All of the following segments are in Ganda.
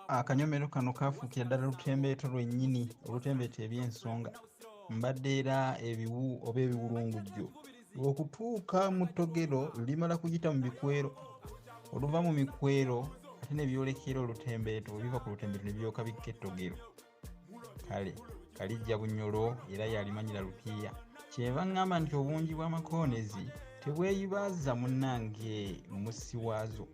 Akanyomero kano kafuukira ddala lutembeeto lwennyini olutembeeta eby'ensonga. Mbadde era ebiwu oba ebiwulungujjo. Okutuuka mu ttogero limala kuyita mu bikwero, oluva mu mikwero ate ne byolekera olutembeeto, biva ku lutembeeto ne byoka bikka ettogero. Kale Kalijja Bunyolo era yalimanyira Lupiiya. Kyeva ŋŋamba nti obungi bw'amakoonezi tebweyibaaza munnange mussi waazo.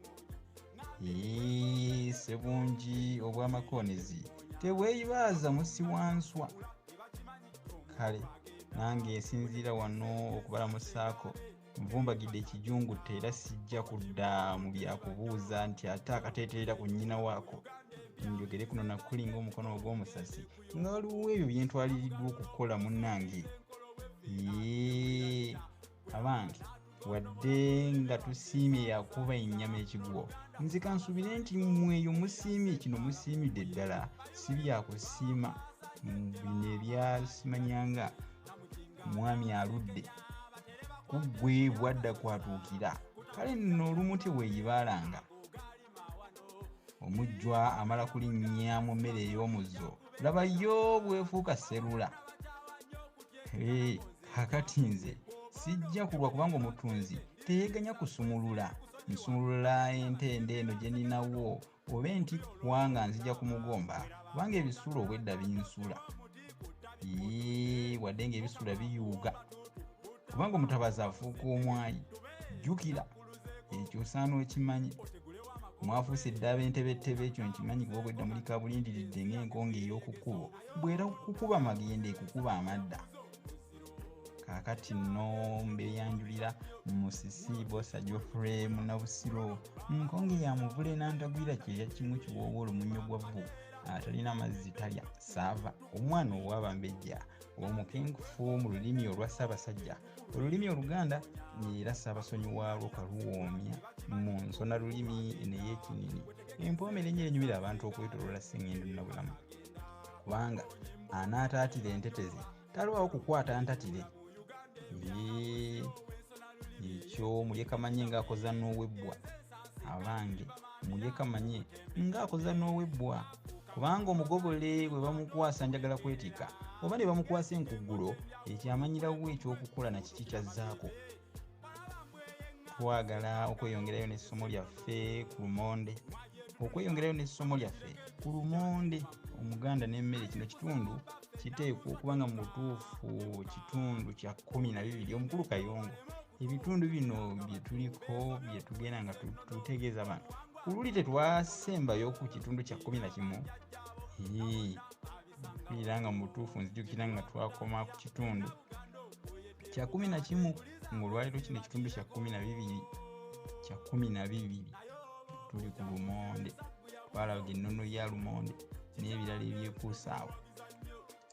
Ee, ssebungi obw'amakoonezi tebweyibaaza mussi wa nswa. Kale nange nsinziira wano okubalamusaako, nvumbagidde ekijungute era sijja kudda mu byakubuuza nti ate akateeterera ku nnyina waako. Njogere kuno nakuli ng'omukono ogw'omusasi nga waliwo ebyo bye ntwaliriddwa okukola munnange. Ee, abange wadde nga tusiimye yakuba ennyama ekigwo, nze kansuubire nti mmwe eyo musiimye kino musiimidde ddala, si byakusiima bino ebyasimanyanga mwami aludde ku ggwe bwadda kwatuukira. Kale nno olumu teweeyibaalanga. Omujjwa amala kulinnya mu mmere ey'omuzzo, laba yo bwefuuka sserula. Ee, kaakati nze sijja kulwa kubanga omutunzi teyeeganya kusumulula. Nsumulula entende eno gye nninawo oba entikkwa nga nzija ku mugomba, kubanga ebisulo obwedda binsula. Ee, wadde ng'ebisula biyuuga, kubanga omutabazi afuuka omwayi. Jjukira ekyo osaana okimanye. Mwafuuse dda ab'entebetebe, ekyo nkimanyi kuba obwedda muli kabulindiridde ng'enkonge ey'oku kkubo bw'era kukuba magende ekukuba amadda. Kaakati nno mbeeyanjulira Musisi Bosa Geoffrey Munnabusiro, nkonge ya muvule n'antagwira kyeya kimu kiwoowa olumunyo gwa vvu, atalina mazzi talya saava, omwana ow'abambejja omukenkufu mu lulimi olwa Ssaabasajja, olulimi Oluganda, era Ssaabasonyi waalwo kaluwoomya mu nsona lulimi eno ey'ekinini, empoomera ennyo enyumira abantu okwetooloola Ssengendo Nabulamu, kubanga anaataatira entetezi talwawo kukwata ntatire. Ee, ekyo mulye kamanye ng'akoza n'owebbwa. Abange mulye kamanye ng'akoza n'owebbwa, kubanga omugobole bwe bamukwasa njagala kwetika, oba ne bamukwasa enkuggulo, ekyo amanyirawo ekyokukola na kiki kyazzaako. Twagala okweyongerayo n'essomo lyaffe ku lumonde, okweyongerayo n'essomo lyaffe ku lumonde Omuganda n'emmere. Kino kitundu kiteekwa okuba nga mu butuufu kitundu kya 12. Omukulu Kayongo, ebitundu bino bye tuliko bye tugenda nga tutegeeza abantu, ku luli tetwasembayo ku kitundu kya 11. Ee, mpulira nga mu butuufu nzijukira nga twakoma ku kitundu kya 11, ng'olwaleero kino ekitundu kya 12, kya 12 tuli ku lumonde. Twalaga ennono ya lumonde n'ebirala ebyekuusa awo.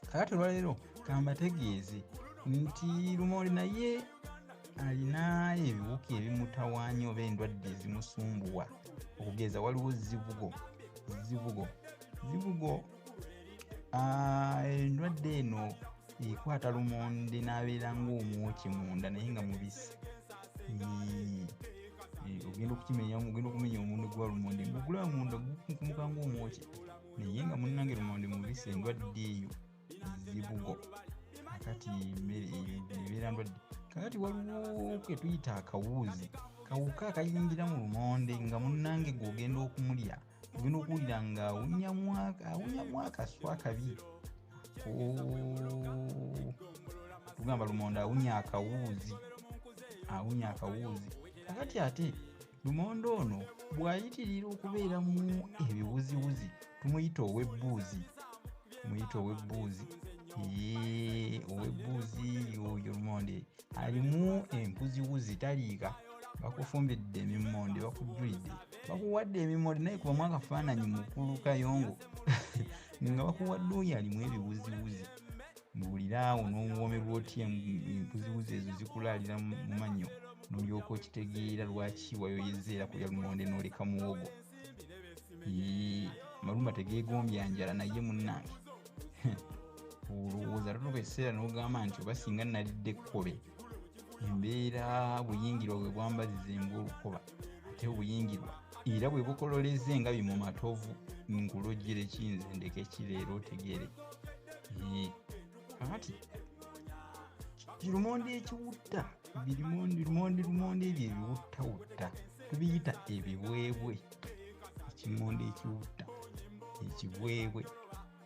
Kaakati olwaleero kambategeeze nti lumonde naye alina ebiwuka ebimutawaanya oba endwadde ezimusumbuwa. Okugeza waliwo zivugo, zivugo, zivugo. Endwadde eno ekwata lumonde n'abeera ng'omwoki munda naye nga mubisi. Ogenda okukimenya, ogenda okumenya omundo gwa lumonde ng'ogulaba munda gukunkumuka ng'omwoki, naye nga munnange lumonde mubisi. Endwadde eyo zibugo. Kakati emmere eyo ebeera ndwadde. Kakati waliwo ke tuyita akawuuzi, kawuka akayingira mu lumonde nga munnange gw'ogenda okumulya ogenda okuwulira nga awunyamu akasu akabi. Tugamba lumonde awunya akawuuzi, awunya akawuuzi. Kakati ate lumonde ono bw'ayitirira okubeeramu ebiwuziwuzi tumuyita ow'ebbuuzi, tumuyita ow'ebbuuzi. Ee, ow'ebbuuzi oyo lumonde alimu empuziwuzi, taliika. Bakufumbidde emimmonde, bakujjulidde, bakuwadde emimmonde, naye kubamu akafaananyi mukulu Kayongo nga bakuwadde oyo alimu ebiwuziwuzi. Mbuulira awo n'omuwoomerwa otya empuziwuzi ezo zikulaalira mu mannyo, n'olyoka okitegeera lwaki wayoyezza era kulya lumonde n'oleka muwogo. Ee, amalumba tegeegombya njala, naye munnange olowooza tutuuka ekiseera n'ogamba nti oba singa nalidde ekkobe, embeera buyingirwa bwe bwambaziza embwa olukoba, ate obuyingirwa era bwe bukololeza engabi mu matovu. Nkulojjere ki nze ndeke ki leero otegeere? Kakati lumonde ekiwutta, birumonde lumonde lumonde ebyo ebiwuttawutta tubiyita ebibwebwe. Ekimonde ekiwutta ekibwebwe,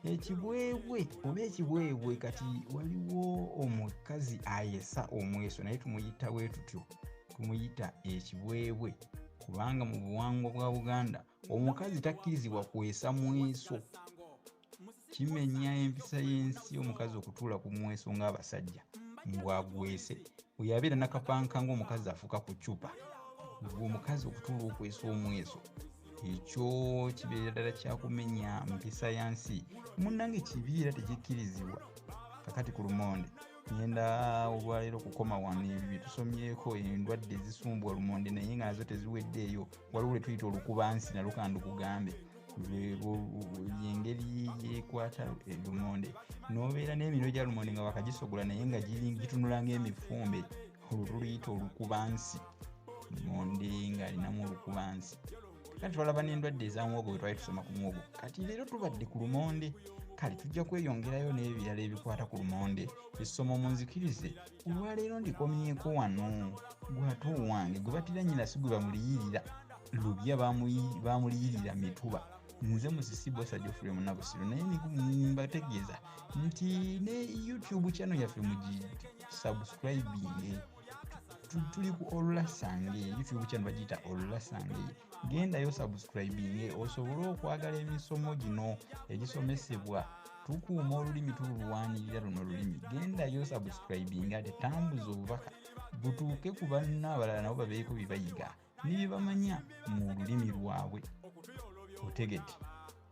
ekibwebwe oba ekibwebwe. Kati waliwo omukazi ayesa omweso, naye tumuyita bwe tutyo, tumuyita ekibwebwe, kubanga mu buwangwa bwa Buganda omukazi takkirizibwa kwesa mweso. Kimenya empisa y'ensi omukazi okutuula ku mweso ng'abasajja mbwagwese. Oyo abeera nakapanka ng'omukazi afuuka ku ccupa. Gwe omukazi okutuula okwesa omweso, ekyo kibeera ddala kyakumenya mpisa ya nsi. Munnange kibi era tekikkirizibwa. Kakati ku lumonde ngenda olwaleero kukoma wano. Ebyo bye tusomyeko, endwadde ezisumbwa lumonde, naye nga nazo teziweddeeyo. Waliwo lwe tuyita olukubansi, nalwo kandukugambe yengeri yekwata lumonde, n'obeera n'eminwe gya lumonde nga wakagisogola naye nga gitunula ng'emifumbe. Olwo tuluyita olukubansi, lumonde ng'alinamu olukubansi. Kati twalaba n'endwadde eza muwogo bwe twali tusoma ku muwogo. Kati leero tubadde ku lumonde, kale tujja kweyongerayo n'ebirala ebikwata ku lumonde. Essomo munzikirize olwaleero ndikomyeko wano. Gwate owange gwe batira nnyina si gwe bamuliyirira lubya, bamuliyirira mituba. Nze Musisi Bbosa Geoffrey Munnabusiro, naye mbategeeza nti ne YouTube channel yaffe mugisubscribinge. Tuli ku Olulasange, YouTube channel bagiyita Olulasange. Gendayo subscribinge osobole okwagala emisomo gino egisomesebwa. Tukuuma olulimi, tululwanirira luno olulimi. Gendayo subscribinge, ate tambuza obubaka butuuke ku banna abalala, nabo babeeko bye bayiga ne bye bamanya mu lulimi lwabwe. Otegete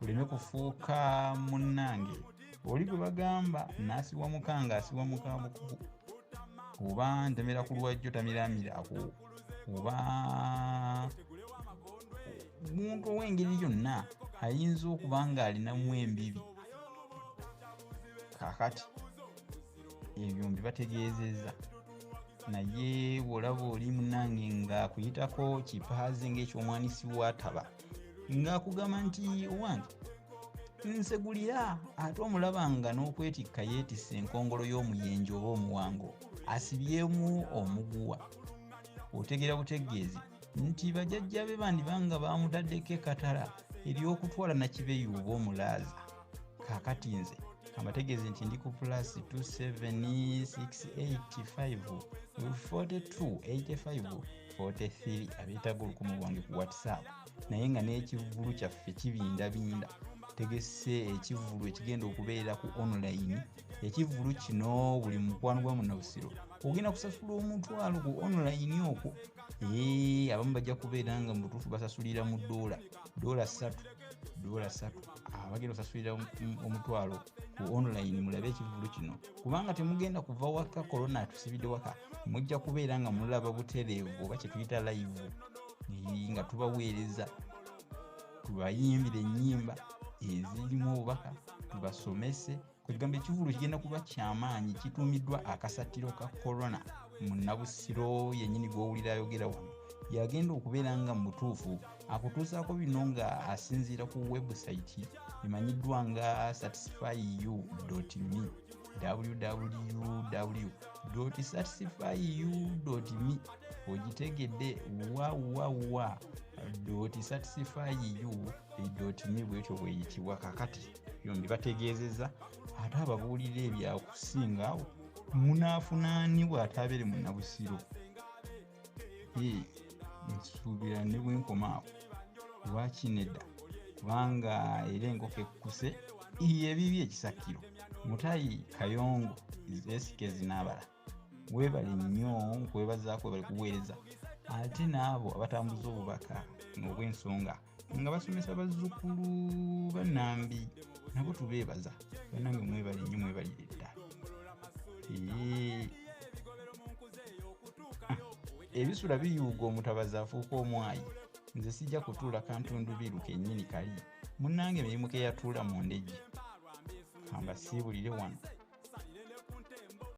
oleme kufuuka munnange oli gwe bagamba n'asiwa mukanga, asiwa mukabukuku, oba ntemera ku lwajjo tamiramirako, oba muntu ow'engeri yonna ayinza okuba ng'alinamu embibi. Kaakati ebyo mbibategeezezza, naye bw'olaba oli munnange ng'akuyitako kipaaze ng'ekyomwanisi w'ataba, ng'akugamba nti owange nsegulira, ate omulaba nga n'okwetikka yeetisse enkongolo y'omuyenje oba omuwango asibyemu omuguwa, otegeera butegeezi nti bajjajja be bandibanga baamutaddeko ekkatala ery'okutwala Nakibeyu oba omulaaza. Kaakati nze kambategeeze nti ndi ku plus 27685 42 85 43 abeetaaga olukumu lwange ku WhatsApp, naye nga n'ekivvulu kyaffe kibindabinda. Tegese ekivvulu ekigenda okubeera ku online. Ekivvulu kino buli mukwano gwa Munnabusiro ogenda kusasula omutwalo ku online okwo. Abamu bajja kubeera nga mu butuufu basasulira mu ddoola, ddoola ssatu, ddoola ssatu. Abagenda okusasulira omutwalo ku online, mulabe ekivvulu kino, kubanga temugenda kuva waka, korona atusibidde waka. Mujja kubeera nga mulaba butereevu oba kye tuyita live, nga tubaweereza, tubayimbire ennyimba ezirimu obubaka, tubasomese. Kwegamba ekivvulu kigenda kuba kyamaanyi, kituumiddwa akasattiro ka korona. Munnabusiro yennyini gw'owulira ayogera wano yagenda okubeera nga mu butuufu akutuusaako bino nga asinziira ku website emanyiddwa nga satisfyu.me, www.satisfyu.me. Ogitegedde? www.satisfyu.me, bwetyo bweyitibwa. Kakati byombi bategeezezza, ate ababuulira ebyakusinga awo munaafunaani bw'ataabeere Munnabusiro. Nsuubira ne bwe nkoma awo lwaki nedda, kubanga era enkoko ekkuse ebibi ekisakiro. Mutayi Kayongo Esikezi n'abala, weebale nnyo, nkwebazaako, webale kuweereza. Ate n'abo abatambuza obubaka obw'ensonga nga basomesa bazzukulu bannambi, nabo tubeebaza. Bannange mwebale nnyo, mwebalire ddala. Ebisula biyuuga, omutabazi afuuka omwayi. Nze sijja kutuula kantundubiru kennyini kali munnange mirimu ke yatuula mu ndejje. Kambasiibulire wano.